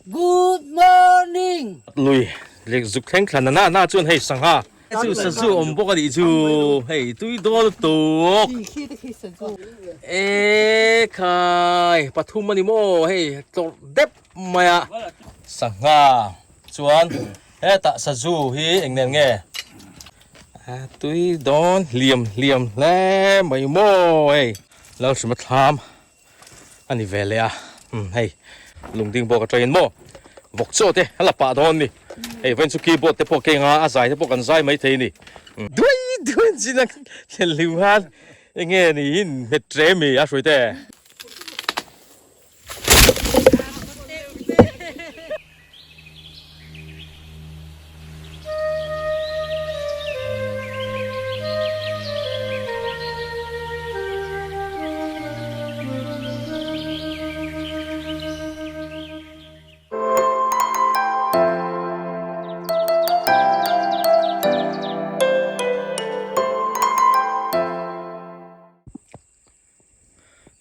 Good morning. Lui lek zuk thleng thlan na na chuan hei sangha chu sazu awm bawk a nih chu hei tui dawn lutuk e khai pathum a ni maw hei tlawrh dep mai a sangha chuan hetah sazu hi eng nen nge a tui dawn hliam hliam hle mai maw hei Lalhrima thlam. A ni ve leh a, umm hei lungding bawk atangin maw vawk chaw te a la pah dawn ni, hei vawiin chu keyboard te pawh keng a, a zai te pawh kan zai maithei a ni, duai duai an zin a thlen hlim khan enge niin nghet tre mi a hruai te.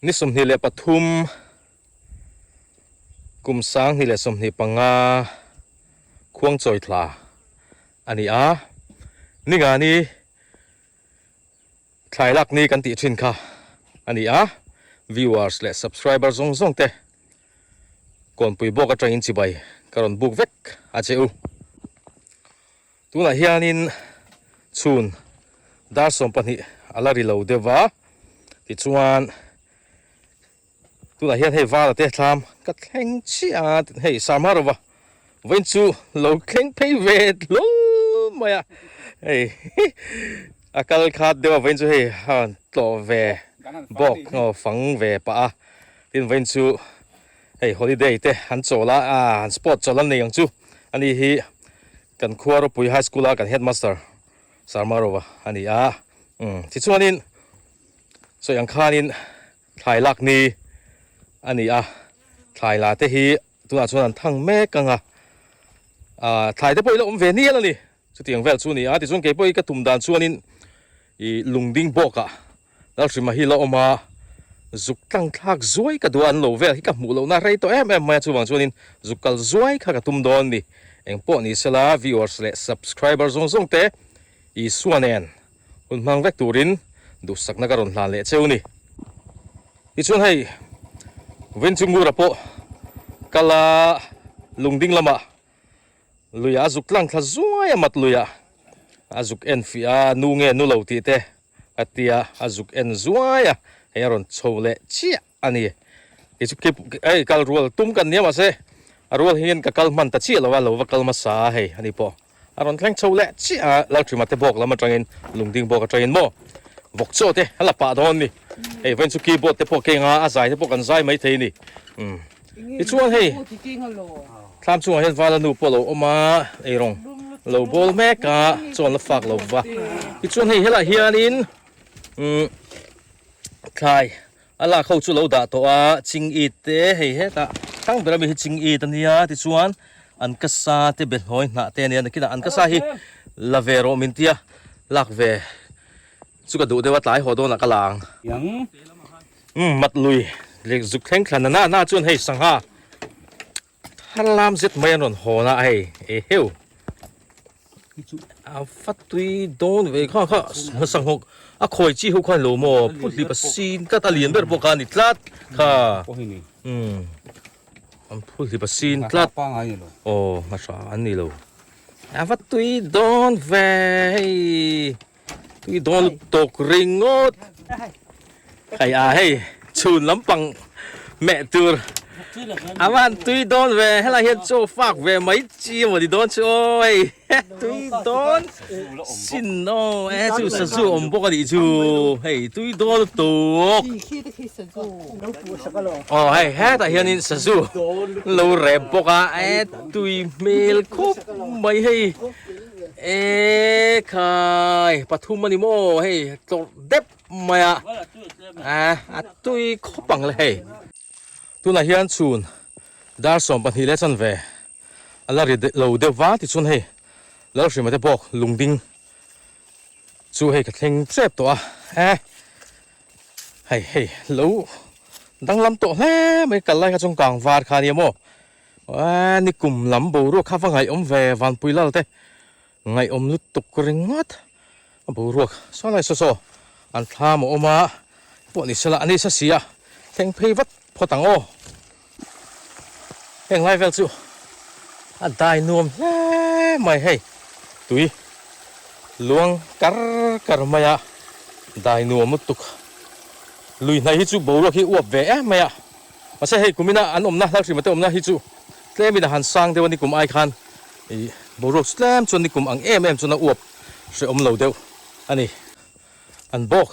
Ni 23 kum 2025 khuangchawi thla a ni a, ningani thlai lak ni kan tih thin kha a ni a, viewers leh subscriber zawng zawng te kawnpui bawk atangin chibai ka rawn buk vek a che u. Tunah hianin chhun dar 12 a la ri lo deuh va, tichuan tunah hian hei vala te thlam ka thleng chiah a, hei Sarma rova vawiin chu lo thleng phei ve hlawl mai a, hei a kal khat deuh a vawiin chu hei a rawn tlawh ve bawk aw fang ve pah a, tin vawiin chu hei holiday te an chawl a, an sport chawl an nei ang chu ani hi. Kan khua ropui high school a kan headmaster Sarmarova a ni a, umm tichuanin sawi ang khanin thlai lak ni a ni a, thlai la te hi tunah chuan an thang mek ang a, ah thlai te pawh i la awm ve nial a ni, chutiang vel chu a ni a, tichuan kei pawh hi ka tum dan chuanin ih lungding bawkah Lalhrima hi la awm a, zuk tlang thlak zuai ka duh a, an lo vel hi ka hmuh lohna rei tawh em em mai a, chuvang chuanin zuk kal zuai kha ka tum dawn ni. Eng pawh ni sela viewers leh subscriber zawng zawng te Isua nen hun hmang vek turin duhsakna ka rawn hlan leh cheu ni. Tichuan hei Vinchungura pawh kal a lungding lamah Luiah a zuk tlang thla zuai a mat luiah a zuk en fiah a, nu nge nu lo tih te a tia a zuk en zuai a, hei a rawn chho leh chiah a ni. Kei chu hei kal rual tum kan nia mahse a rual hian ka kal hman ta chiah lo a, lo va kal hmasa a hei ani pawh a rawn thleng chho leh chiah a, Lalhrima te bawk lam atangin Lungding bawk atangin maw vawk chaw te a la pah dawn a ni. Hei vawiin chu keyboard te pawh keng a, a zai te pawh kan zai maithei a ni. Umm. Tichuan hei thlam chungah hian vala nu pawh a lo awm a, eirawng lo bawl mek a, chuan la fak lo va. Tichuan hei helaiah hianin umm thlai a lak ho chu lo dah tawh a, ching it te hei hetah thlang ber ami hi ching it a nia, tichuan an kasa te behlawi hnah te a nia, nakinah an kasa hi la ve rawh min tia lak ve chu ka duh deuh a, tlai haw dawnah ka la ang. Umm mat lui leh zuk thleng thla na na chuan hei sangha thar lam zet mai an rawn hawn a hei e heu a va tui dawn ve kha kha sanghawk a khawi chi ho khan lo maw phuhlip a sin tlat a lian ber pawh kha a ni tlat kha umm an phuhlip a sin tlat aw hmasa an ni lo a va tui dawn ve hei. Tui dawn tawk ringawt. Hei a hei chhun lampang meh tur a van tui dawn ve helai hian chaw fak ve mai chi emaw ni dawn chu aw hei tui dawn sin aw e chu sazu awm bawk a nih chu hei tui dawn lutuk aw hei hetah hianin sazu lo rep bawk a e tui hmel khup mai hei. E khai pathum a ni maw hei tlawrh dep mai a a tui khawp ang le hei tunah hian chhun dar 12 leh chanve a la ri lo deuh va tichuan hei Lalhrima te bawk lungding chu hei ka thleng chep tawh a e hei hei lo danglam tawh hle mai kal lai kha chuan kang var kha a nia maw. Eee nikum lam boruak kha va ngaihawm ve Vanpui lal te ngaihawm lutuk ringawt a boruak saw lai saw saw an thlam a awm a pawh ni sela a ni sa si a thleng phei vat phawt ang aw heng lai vel chu a dai nuam hle mai hei tui luang kar kar mai a dai nuam lutuk lui hnai hi chu boruak hi uap ve em mai a. Mahse hei kumina an awmna Lalhrima te awmna hi chu tlemin a han sang deuh a nikum ai khan ih boruak chu tlem chuan nikum ang em em chuan a uap hrehawm lo deuh a ni. An bawk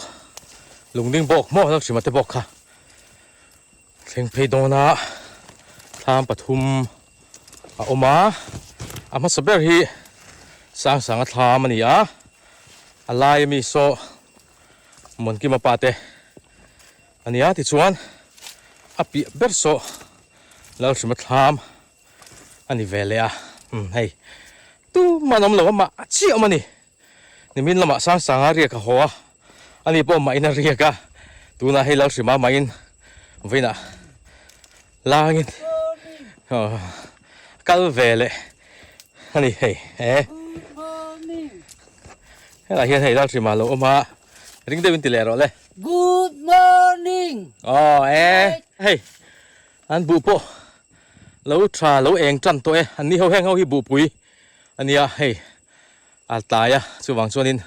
lungding bawk maw Lalhrima te bawk kha thleng phei dawna thlam pathum a awm a, a hmasa ber hi Sangsanga thlam a ni a, a lai ami saw Muankima pa te a nia tichuan a piah ber saw Lalhrima thlam a ni ve leh a umm hei tumah an awm lo a mah chiah awm a ni nimin lamah Sangsanga riak a haw a ani pawh mah in a riak a tunah hei Lalhrima mah in vawiinah langin aw kal ve leh a ni hei e helaiah hian hei Lalhrima a lo awm a ring deuhin ti leh rawh le. Good morning. Aw e hei an buh pawh lo tha lo eng tan tawh e an ni ho heng ho hi buhpui a nia hei a tlai a chuvang chuanin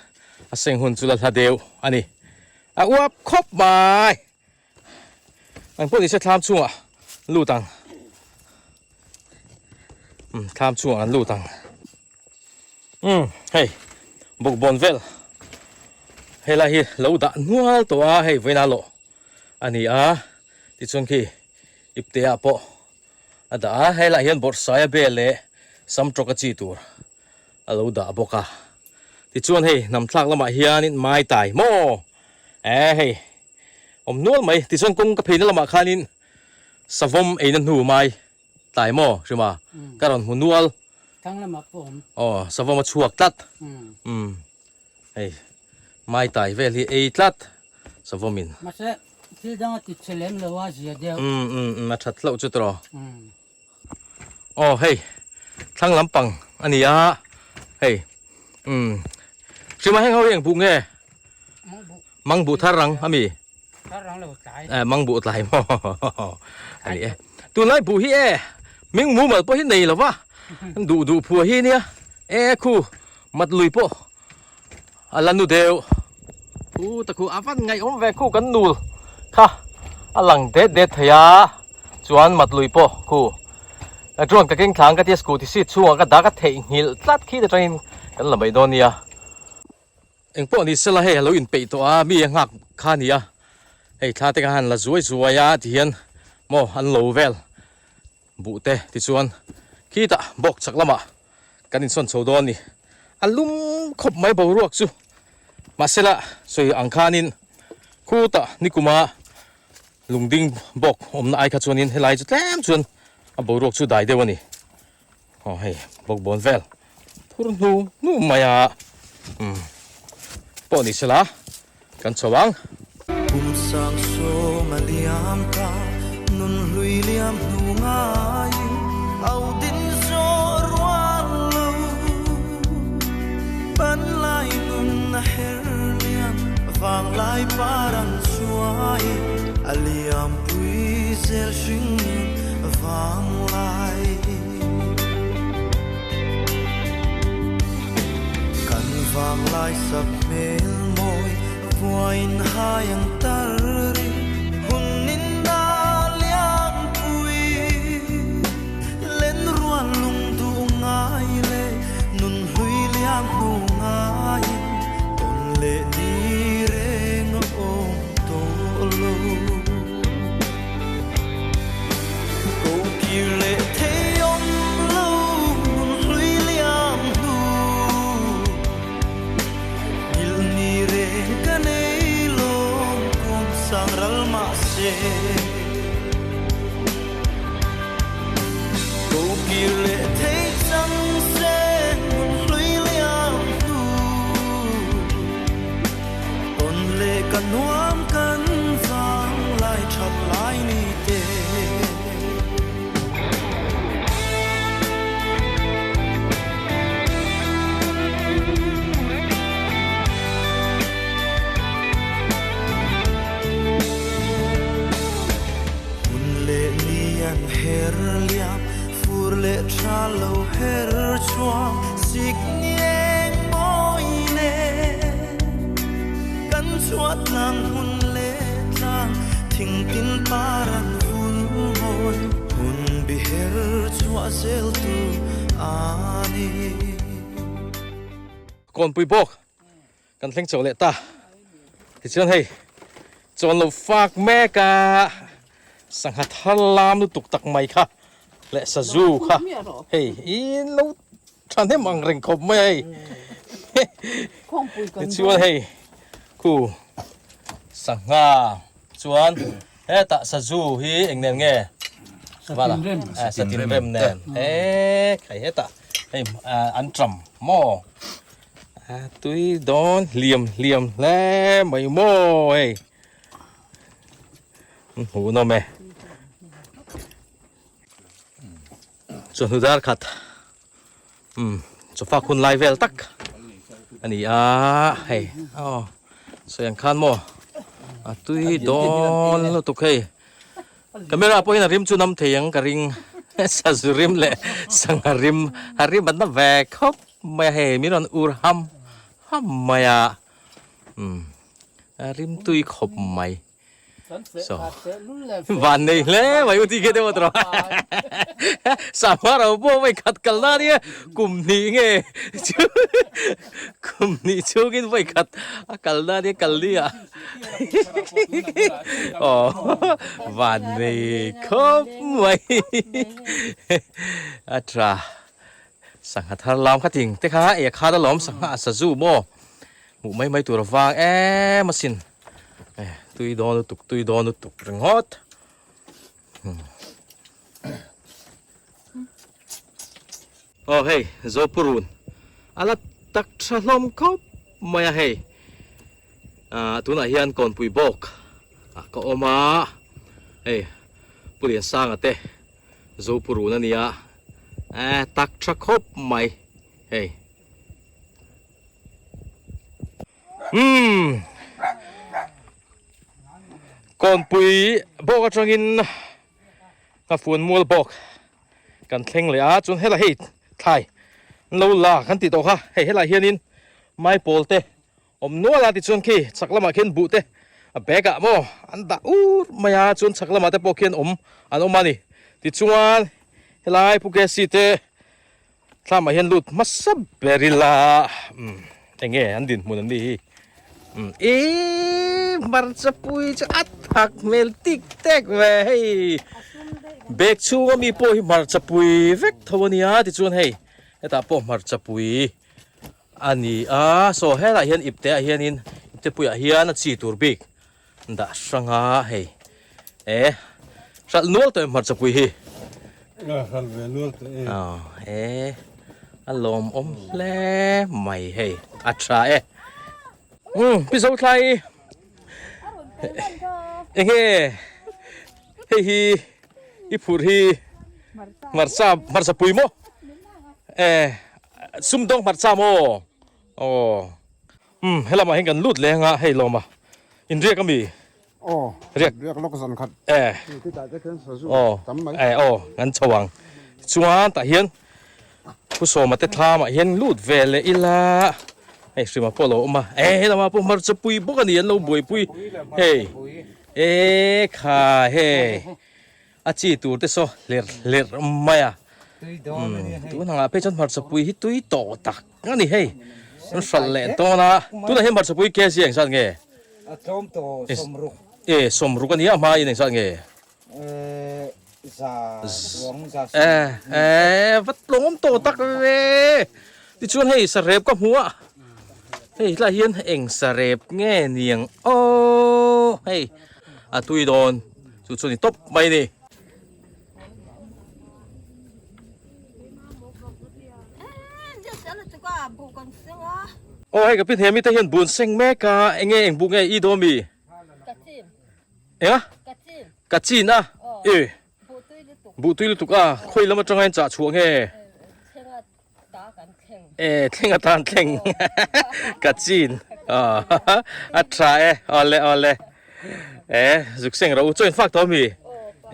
a seng hun chu la hla deuh a ni a uap khawp mai ang pawh nise thlam chungah lut ang umm thlam chungah an lut ang. Umm hei bawkbawn vel helai hi lo dah nual tawh a hei vawiin a lawh a ni a tichuan khi ipte ah pawh a dah a helaiah hian bawrhsaia bel leh sam tawk a chi tur a lo dah bawk a tichuan hei hnam thlak lamah hianin mai tai maw e hei awm nual mai tichuan kawng ka pheina lamah khanin savawm eina hnu mai Tlai maw Hrima? Ka rawn hmu nual. Thlang lamah pawh awm. Aw, savawm a chhuak tlat. Umm. Hei, mai tai vel hi ei tlat savawmin. Mahse, thil dang a ti che lem lo a zia deuh. Umm, umm, umm, a that hlauh chu tawh. Umm. Aw, hei, thlang lampang a ni a, hei, umm. Hrima heng ho hi eng buh nge? Mang buh. Mang buh thar rang a mi? Thar rang lo tlai. Eh, mang buh tlai maw? A ni e. Tunlai buh hi e, ming mumal pawh hi nei lo va. Duh duh phua hi nia. E khu, mat lui pawh a la nu deuh. Khu ta khu a van ngaihawm ve khu kan nul kha a lang det det thei a. Chuan mat lui pawh khu drone ka keng thlang ka tia scooty seat chhungah ka dah ka theihnghilh tlat khi te tangin kan la mai dawn nia. Engpawh ni sela hei a lo inpeih tawh a, mi a nghak kha a ni a, hei thla te kha han la zuai zuai a tihian maw an lo vel buh te tichuan khitah bawk chak lamah kan insawn chho dawn a ni. A lum khawp mai boruak chu mahsela sawi ang khanin khutah nikuma lungding bawk awmna ai kha chuanin helai chu tlem chuan a boruak chu dai deuh a ni. Aw hei bawkbawn vel phur hnu hnu mai a umm pawh ni sela kan chho ang. Kum sang sawm a liam ta nun hlui liam hnu ngai au din zawh rual lo pan lai nun a her liam vang lai par an chuai a liam pui zel hring nun vang lai. Kan vang lai sak hmel mawi vuain hai ang tar ri hun in a liam pui len rual lung duh ngai le nun hlui liam hnu ngaiin tawn leh ni reng a awm tawh lo. Ko kir leh thei awm lo nun hlui liam hnu Nghilh ni reng ka nei lawm kum sang ral mah se Ko kir leh thei chang se nun hlui liam hnu Tawn leh ka nuam kan vang lai that lai ni te. leh tha lo her chhuak sik ni eng mawi nen kan chhuah tlang hun leh tlang thing tin par an vul mawi hun bi her chhuah zel tu a ni. Kawnpui bawk Kan thleng chauh leh ta. Tichuan hei chawn lo fak mek a, sangha thar lam lutuk tak mai kha leh sazu kha hei in lo thahnem ang reng khawp mai a hei. Tichuan hei khu sangha chuan hetah sazu hi eng nen nge? Satin rem nen. E khai hetah hei an tram maw? A tui dawn hliam hliam hle mai maw hei hmuh nawm e chawhnu dar khat um chawfak hun lai vel tak a ni a hei aw sawi ang khan maw a tui dawn lutuk hei. Camera pawhin a rim chu nam thei ang ka ring sazu rim leh sangha rim a rim an na ve khawp mai a hei min rawn ur ham ham mai a umm a rim tui khawp mai so van nei hle mai u ti khe deuh a tawh sangha ro pawh mai khat kal na nia kum hnih nge kum hnih chhungin vawi khat a kal na nia kal ni ah. Aw van nei khawp mai a tha sangha thar lam kha ting te kha ei a khat alawm sangha a sazu maw hmuh mai mai tur avang em asin tui dawn lutuk tui dawn lutuk ringawt. Aw hei Zopurun a la tak tha hlawm khawp mai a hei ah tunah hian Kawnpui bawk ah ka awm a hei Pu Liansanga te Zopurun a nia eh tak tha khawp mai hei. Umm Kawnpui bawk atangin a fuan mual bawk kan thleng leh a chuan helai hei thlai an lo la kan tih tawh kha hei helai hianin maipawl te awm nual a tichuan khi chhak lamah khian buh te a bag ah maw an dah ur mai a chuan chhak lamah te pawh khian awm an awm a ni tichuan helai Pu Kesi te Thlamah hian lut hmasa ber ila umm enge an dinhmun an nih hi umm ihh hmarcha pui chu a thak hmel tik tek ve hei bag chhunga mi pawh hi hmarcha pui vek tho a nia tichuan hei hetah pawh hmarcha pui a ni a saw helaiah hian ipte ah hianin ipte puiah hian a chi tur bik Dah hrang a hei e hralh nual tawh em hmarcha pui hi. Hralh ve nual tawh e. Aw e a lawmawm hle mai hei a tha e. Umm pi zo thlai enge hei hi i phurh hi hmarcha hmarcha pui maw e sumdawng hmarcha maw aw. Umm helamah hian kan lut leh anga hei lawma in riak ami? Aw riak riak lawk zan khat e khitah te khian sazu aw tam mai e aw kan chho ang chuan tah hian Pu Sawma te thlamah hian lut ve leh ila hei hrima pawh a lo awm a e helamah pawh hmarcha pui bawk a ni an lo buaipui hei e kha hei. A chi tur te saw hlerh hlerh mai a, tun angah phei chuan hmarchapui hi tui tawh tak a ni hei, an hralh leh dawn a, tunah hian hmarchapui kg engzat nge? A tlawm tawh sawmruk. E sawmruk a nia a hma in engzat nge? Za chuang za sawm. E e va tlawm tawh tak ve, tichuan hei sarep ka hmu a, hei tlaiah hian eng sarep nge niang aw hei a tui dawn. Chu chu ni tawp mai a ni. Aw hei ka pi hnem te hian bun seng mek a enge eng buk nge i daw mi? Enga? Ka chin a e buh tui lutuk a khawi lam atanga in chah chhuah nge? E thleng atan thleng ka chin a tha e awle awle e zuk seng ro u chaw in fak tawh mi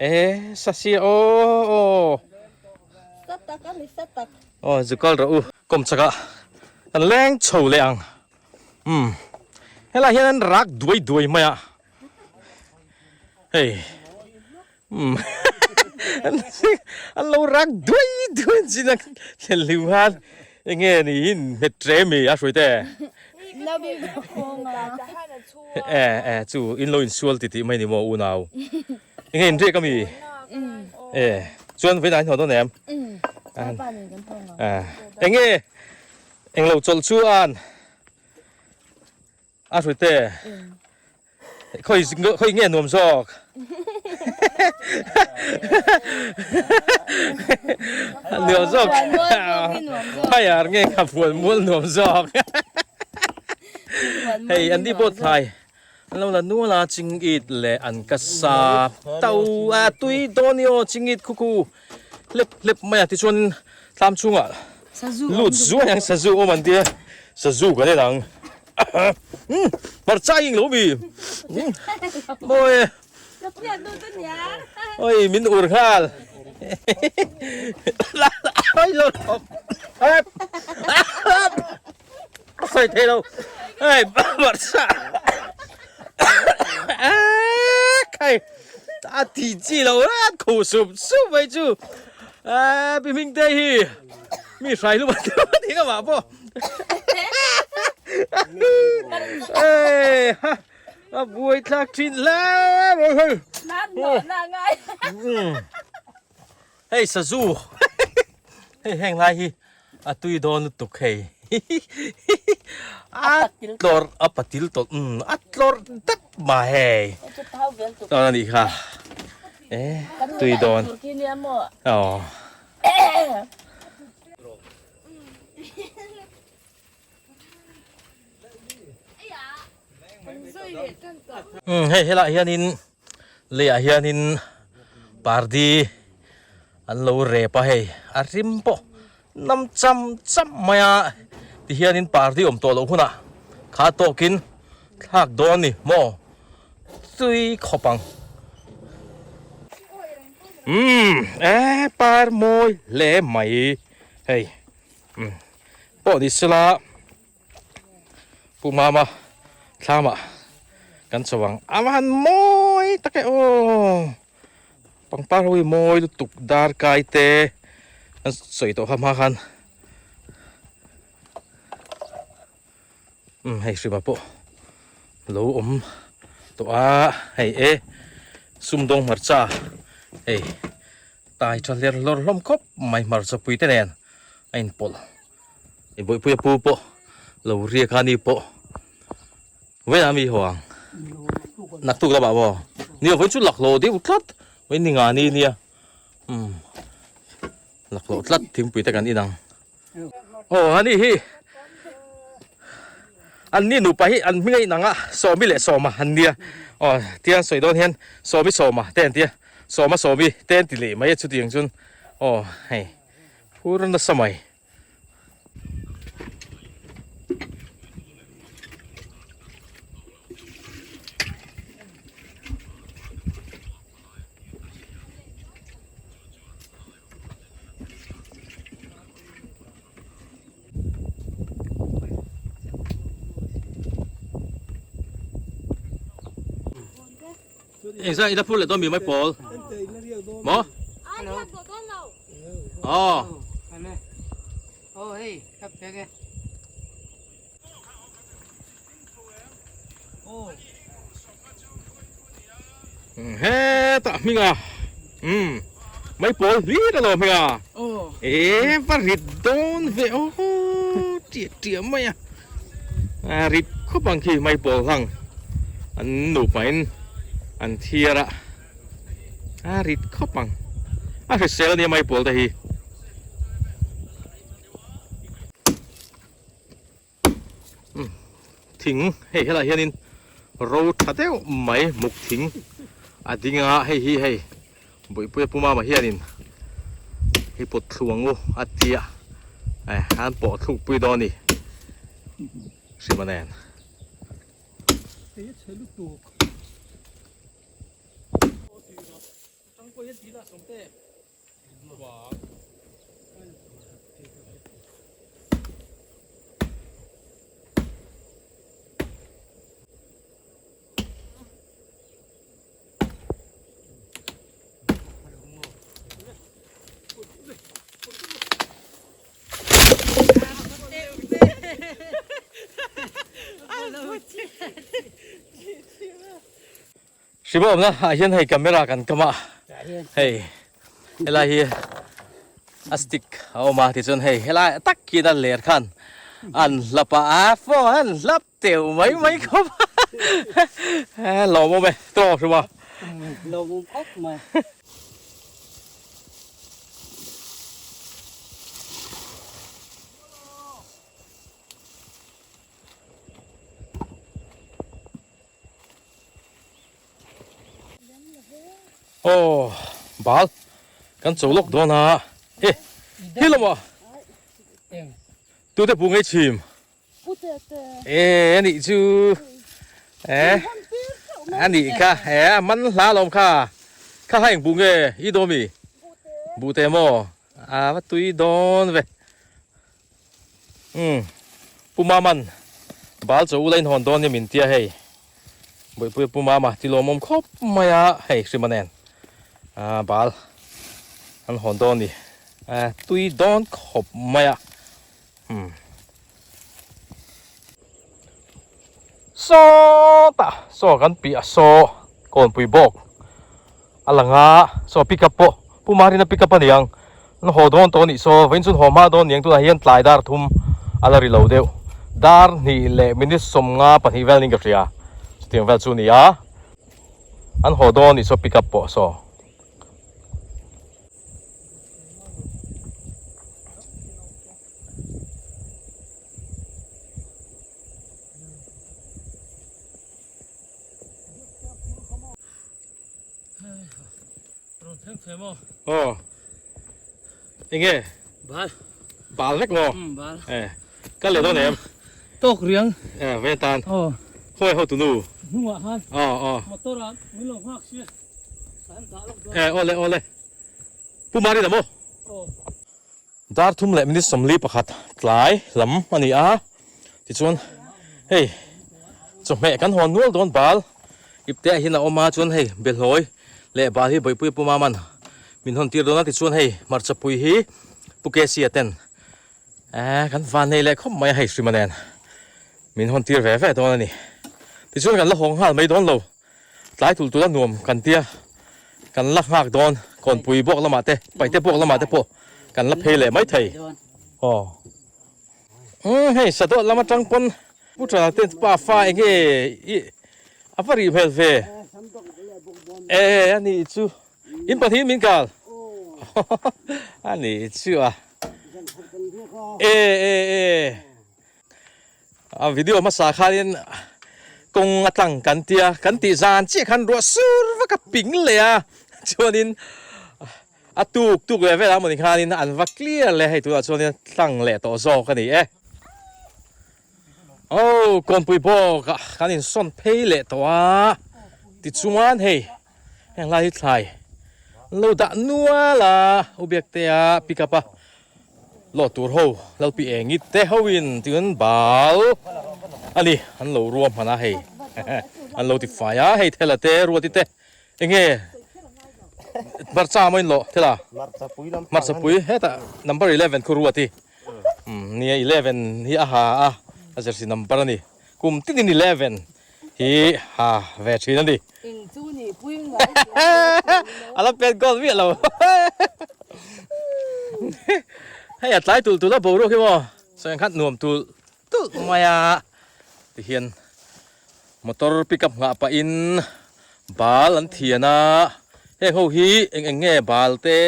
e sasia aw aw. Aw zu kal rawh u. Kawm chakah kan leng chho leh ang. Umm helai hian an rak duai duai mai a. Hei umm an lo rak duai duai an chin a thlen hlim khan enge ni in hmet tre mi a hruai te. E e chu in lo insual titih mai ni maw unau. Enge in riak ami? E chuan vawiin ah in haw dawn em? Enge englo chawlh chu an a hruai te khawi khawi nge nuam zawk nuam zawk phaiar nge kha fual mual nuam zawk hei an ni pawh thlai An lo la nual a, chingit leh an ka sa to a, tui dawn i aw chingit khu khu hlep hlep mai a, tichuan thlam chhungah lut zuai ang sazu awm an tia, sazu kan en ang umm hmarcha ing lo mi mawi e oi min ur nghal A sawi thei lo. Hei hmarcha khai a ti chi lo rat kho sup sup mai chu a pi hming te hi mi hrai lu a ti nga mah pawh ei ha a buai thlak thin hle mai hei hei sazu hei heng lai hi A tui dawn lutuk hei. A tlawrh a patil tawlh umm a tlawrh dap ma hei. Chuan a nih kha e tui dawn. Aw. Umm hei helaiah hianin Leiah hianin pardi an lo rep a hei a rim pawh nam cham cham mai a tihianin pardi awm tawh loh hunah kha tawkin thlak dawn a ni maw tui khawp ang umm e par mawi hle mai hei umm pawh ni sela. Pu Mama thlamah kan chho ang a va han mawi tak e aw pangpar ho hi mawi lutuk dar kai te an sawi tawh kha hma khan umm hei hrima pawh lo awm tawh a hei e sumdawng hmarcha hei tai tha hler hlawr hlawm khawp mai hmarcha pui te nen a inpawlh. I bawihpuia pu pawh lo riak a ni pawh vawiin ah mi haw ang naktuk lamah maw nia vawiin chu laklawh deuh tlat vawiin ni nga ni nia umm laklawh tlat thingpui te kan in ang aw ani hi an ni nupa hi an hming a inang a sawmi leh sawma an nia aw tia an sawi dawn hian sawmi sawma te an tia sawma sawmi te an ti leh mai a chutiang chuan aw hei. Phur nasa mai. Engzah ila phur leh dawn mi mai pawl maw? Aw. Hetah hminga umm mai pawl hlir a lo hminga e va rit dawn ve aw ṭiah ṭiah mai a a rit khawp ang khi mai pawl hlang an nupa in an thiar a. A rit khawp ang. A hrisel ania mai pawl te hi. Thing hei helaiah hianin ro tha deuh mai muk thing a ding a hei hi hei Bawihpuia Pu Mama hianin hei pawt thlu ang u a tia an pawh thluk pui dawn a ni Hrima nen. Hrima awmna ah hian hei camera kan kam a hei helai hi a stick a awm a tichuan hei helai tak khian a ler khan an hlap a a phone an hlap teuh mai mai khawp a lawmawm e tawng hrima. Lawmawm khawp mai. Aw bal kan cho lawk dawn a e hi lawm ah tute bu ngei chhim e anih chu e anih kha e a man hla lawm kha kha ha eng bu nge i daw mi bu te maw a va tui dawn ve. Umm Pu Maman bal chaw ula in hawn dawn nia min tia hei Bawihpuia Pu Mama ti lawmawm khawp mai a hei Hrima nen ah bal an hawn dawn ni ah tui dawn khawp mai a umm Sawtah saw kan piah saw kawnpui bawk. A lang a, saw pick up pawh Pu Marina pick up a niang, an haw dawn tawh a nih saw, vawiin chuan haw hma dawn niang tunah hian tlai dar thum a la ri lo deuh, dar hnih leh minute 52 vel niin ka hria, chutiang vel chu a ni a, an haw dawn a nih saw pick up pawh saw. Rawn thleng thei maw? Aw. Enge? Bal. Bal vek maw? Um, bal. Eh. Kal leh dawn em? Tawk riang. Eh, ve tan. Aw. Khawi ho tunu? Hnungah khan. Aw, aw. Motor ah min lo nghak sia. Kan dah lawk dawn. Eh, awle, awle. Pu Marina maw? Aw. Dar thum leh minute 41 tlai lam a ni a, tichuan hei chawhmeh kan hawn nual dawn bal ipte ah hian a awm a, chuan hei behlawi leh bal hi Bawihpuia Pu Maman min hawn tir dawn a, tichuan hei hmarchapui hi Pu Kesia ten eh kan van nei leh khawp mai a hei Hrima nen min hawn tir ve ve dawn a ni, tichuan kan la hawng nghal mai dawn lo. Tlai tul tul a nuam kan tia, kan la nghak dawn, kawnpui bawk lamah te, paihte bawk lamah te pawh kan la phei leh mai thei. Aw. Umm hei Sadawt lam atang pawn Pu Tana te pa fa enge i a va rih hmel ve. E a nih chu in pahnih min kal. A nih chu a. E e e. A video hmasa khanin kawng a tlang kan tia kan tih zan chiah khan ruah sur vak a ping leh a chuanin a tuk tuk leh velah mawni khanin an va clear leh hei tunah chuanin a tlang leh tawh zawk a ni e. Aw kawnpui bawk ah kan insawn phei leh tawh a tichuan hei heng lai hi thlai an lo dah nual a u Biaktea pick up a. Law tur ho Lalpi Engi te ho in tiin bal a ni an lo ruam hman a hei an lo ti fai a hei thela te ruati te enge hmarcha maw in lawh thela hmarcha pui hetah number 11 khu ruati nia 11 hi a ha a a jersey number a ni kum tinin 11 hi ha ve thin a ni. A la pet goal miah lo. Hei a tlai tul tul a boruak hi maw sawi ang khan nuam tul tul mai a tihian motor pick up nghah pahin bal an thian a heng ho hi eng eng nge bal te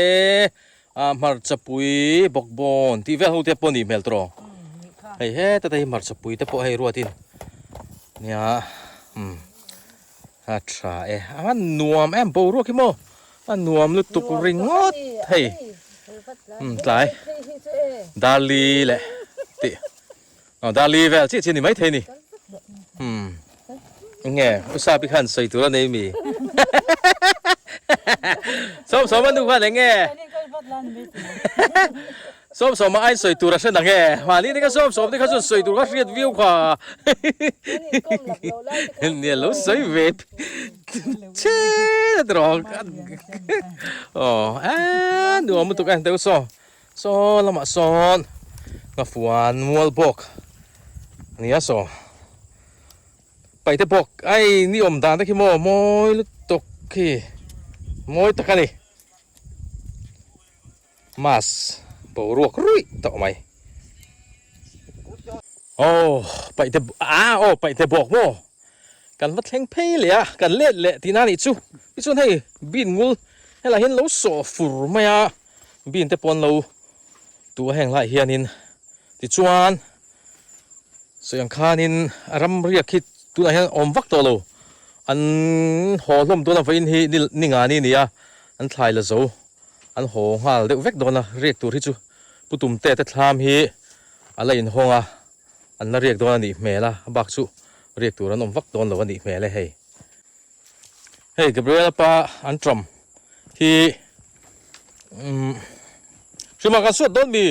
ah hmarcha pui bawkbawn tih vel ho te pawh a nih hmel tawh hei heta te hi hmarcha pui te pawh hei ruatin nia umm. A tha e, a nuam em boruak hi maw, a nuam lutuk ringawt hei umm tlai Darli leh tih aw Darli vel chiah chiah a ni maithei a ni umm enge u Sapi khan sawi tur a nei mi Sawmsawma nu khan enge Sawmsawma ain sawi tur a hre nang e, mahni te kha Sawmsawm te kha chuan sawi tur kha hriat viau kha. Nia lo sawi ve che ta rawh. Aw a nuam lutuk a deuh saw saw lamah sawn nghafuan mual bawk ania saw. Paihte bawk ai ni awm dan te khi maw mawi lutuk khi mawi tak a ni. Mass boruak ruih tawh mai. Aw paihte a aw paihte bawk maw kan va thleng phei leh a kan let leh tihna a nih chu tichuan hei bin ngul helaiah hian lo sawh fur mai a bin te pawh an lo tu a heng laiah hianin tichuan Sawi ang khanin a ram riak hi tunah hian awm vak tawh lo. An haw hlawm dawn a vawiin hi ni nga ni a ni a, an thlai la zo, an haw nghal deuh vek dawn a, riak tur hi chu Pu Tumte te thlam hi a la inhawng a, an la riak dawn a nih hmel a, a bak chu riak tur an awm vak dawn lo a nih hmel e hei. Hei Gabriela pa an tawm hi umm hrimah kan suat dawn mi?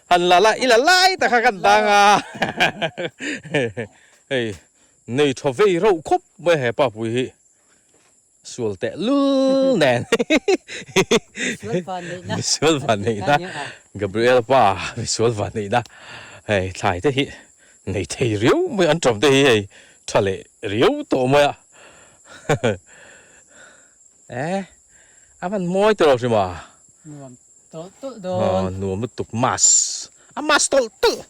Han la la i la lai tak kha kan dang a hei nei tha vei reuh khawp mai he pa pui hi sual teh lul nen misual van neih na Gabriel pa misual van neih na hei thlai te hi nei thei riau mai an tawm te hi hei tha leh riau tawh mai a. Eh a van mawi tawh lo hrim a. Nuam tawlh tawlh dawn. Nuam lutuk mas a mas tawlh tawlh.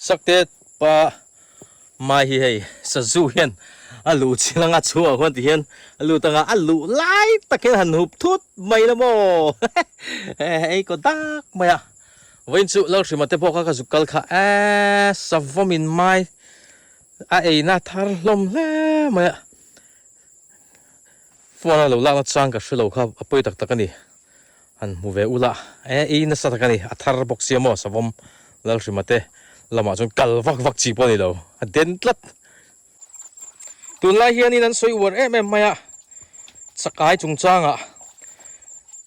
Sakte pa mai hi hei sazu hian a luh chil anga chhuah huan ti hian a lut anga a luh lai tak hian han hup thut mai la maw ei kaw dak mai a. Vawiin chu Lalhrima te pawh kha ka zuk kal kha eh savawmin mai a eina thar hlawm hle mai a. Phone a lo lakna chang ka hrelo kha a pawi tak tak a ni. Han hmu ve ula e i nasa tak a ni. A thar bawk sia maw savawm Lalhrima te lamah chuan kal vak vak chi pawh a ni lo. A den tlat. Tunlai hianin an sawi uar em em mai a, chakai chungchangah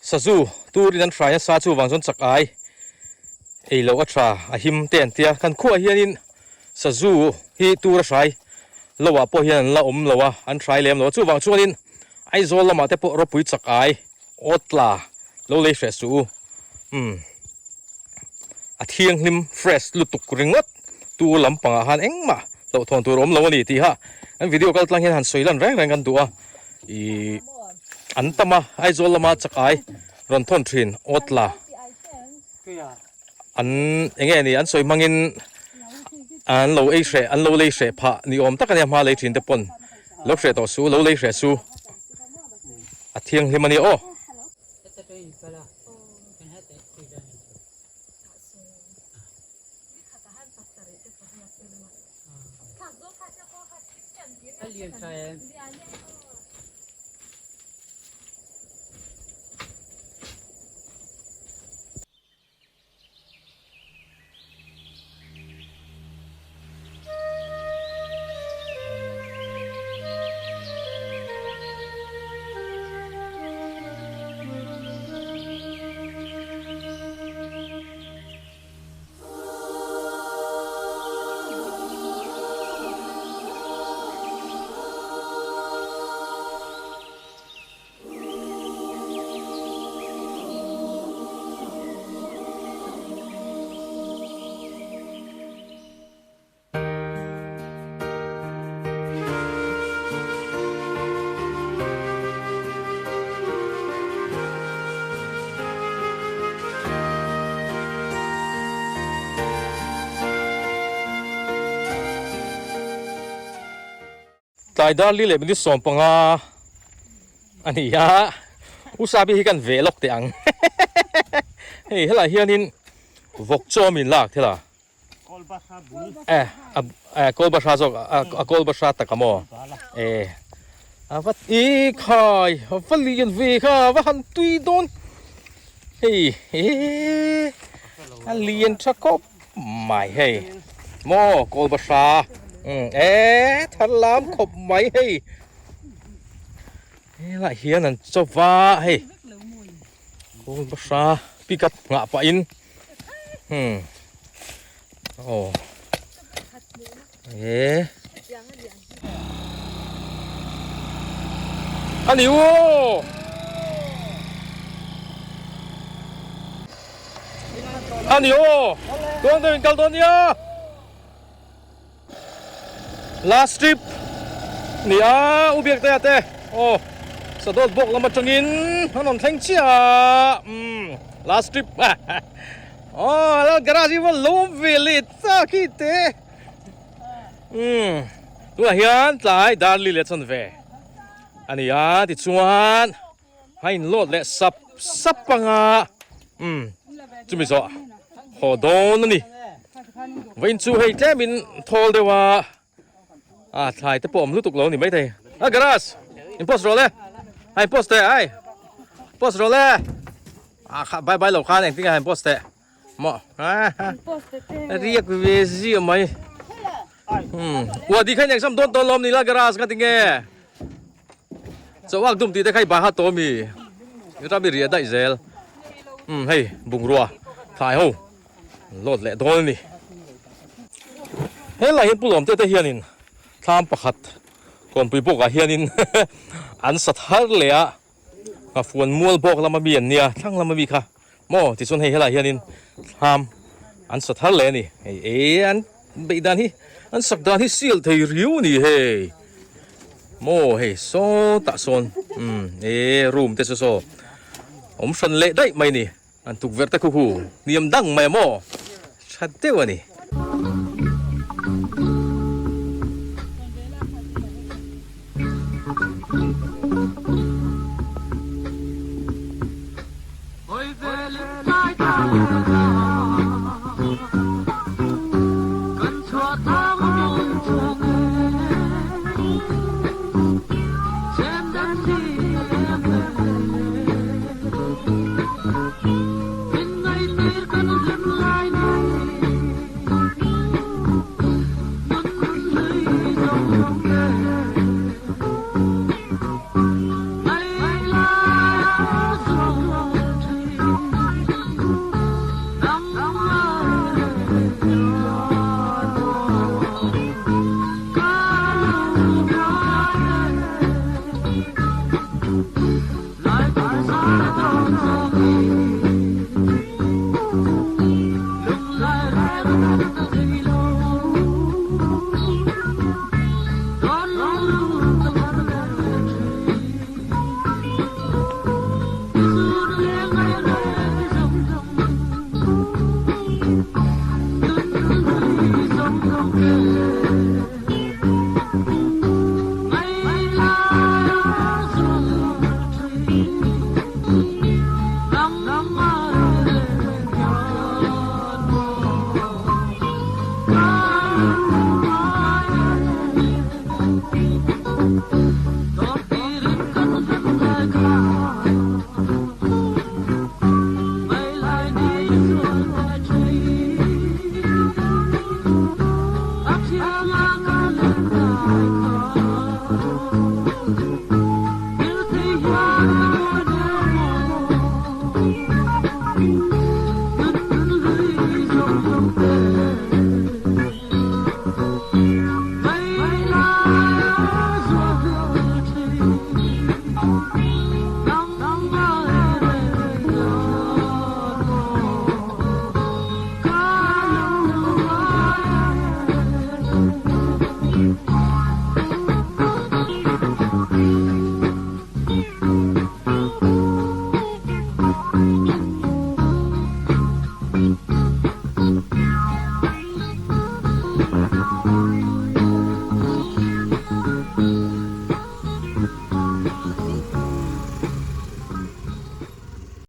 sazu turin an hrai nasa chuvang chuan chakai ei loh a tha a him te an tia. Kan khuaah hianin Sazu hi tur a hrai lo ah pawh hian an la awm lo a, an hrai lem lo a. Chuvang chuanin Aizawl lamah te pawh ropui chak ai awt tla lo lei hreh suh u. Umm a thianghlim fresh lutuk ringawt tur lampangah khan engmah hlauhthawn tur a awm lo a ni tih kha kan video kal tlang hian han sawi lan reng reng kan duh a. Ih an tam a Aizawl lama chak ai rawn thawn thin awt tla. An eng nge ni an sawi hmangin an lo ei hreh an lo lei hreh phah ni awm tak a nia hma lei thin te pawn lo hreh tawh su lo lei hreh su a thianghlim a nia aw. Tlai dar li leh minute 15 a ni a, U Sabi hi kan ve lawk teh ang. Hei helai hianin vawk chaw min lak thil a. Eh a eh kawl bahra zawk a kawl bahra tak a maw eh a va i khai a va lian ve kha a va han tui dawn hei eh a lian tha khawp mai hei maw kawl bahra eh thar lam khawp mai hei helaiah hian an chaw va hei kawl bahra pick up nghah pahin. Hmm. Oh. Eh. Ani wo. Ani wo. Tuang deuh in kal dawn nia. Last trip ni a u biak te a te aw sadawt bawk lam atangin an rawn thleng chiah a umm last trip aw lal garage hi va lo ve leh ta khi te umm tunah hian tlai darli leh chuan ve a ni a tichuan a inlawt leh sap sap anga umm chumi zawh haw dawn a ni vawiin chu hei tlemin thawl deuh a a thlai te pawh awm lutuk lo a ni maithei a garage in post rawh le a in post teh ai post rawh le a kha bye bye lo khan engtin nge a in post teh maw riak ve ziah mai umm uadi kha in exam dawn dawn lawm ni la garage ka ti nge. Chawak dum tih te kha i bai hat tawh ami ram i riah daih zel umm hei bungrua thlai ho load leh dawn a ni helai hian pu lawmte te hianin thlam pakhat kawnpui bawkah hianin an sa thar leh a nghafuan mual bawk lama mi an nia thlang lama mi kha maw tichuan hei helai hianin thlam an sa thar leh a ni hei e an beih dan hi an sak dan hi sial thei riau a ni hei maw hei sawtah sawn umm e room te chu saw awm hran leh daih mai a ni an tukverh te khu khu hniam dang mai a maw tha deuh a ni.